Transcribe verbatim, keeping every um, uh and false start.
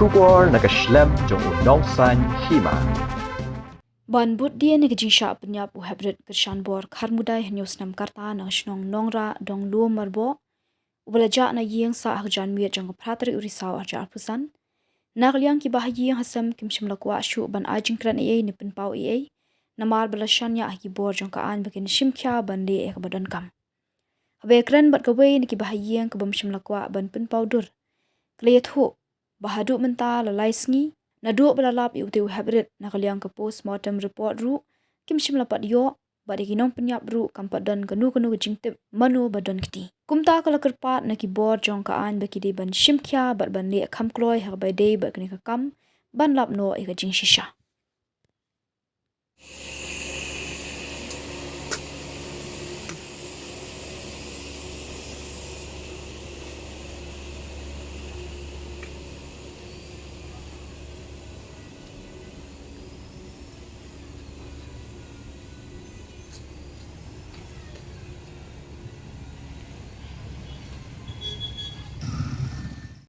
khubor na ka shlem jong u nongsan hima. Ban bud dien ïa ka jingshah pynïap u heprit Krishan Bor Kharmudai hynñiew snem ka rta na ka shnong Nongrah Donglum Marboh, uba la jah na ïing sah ha ka janmiet jong ka phra tarik u Risaw arhajar arphew san. Na ka liang ki bahaïing ha sem kim shym la kwah shuh ban ai jingkren ei ei ne pynpaw ei ei namar ba la shaniah ha ki bor jong ka aiñ ba kin shim khia ban leh ïa kaba donkam. Haba ïakren bad kawei na ki bahaïing kaba ym shym la kwah ban pynpaw dur, ka la ïathuh ba haduh mynta la lai sngi naduh ba la lap ïa utei u heprit, na ka liang ka post mortem report ruh kim shym la pat ïoh, bad ïa ki nongpynïap ruh kam pat don kano kano ka jingtip mano ba don kti. Kumta ka la kyrpad na ki bor jong ka aiñ ba ki dei ban shim khia bad ban leh kham kloi ha kaba ïadei bad kane ka kam ban lap noh ïa ka jingshisha.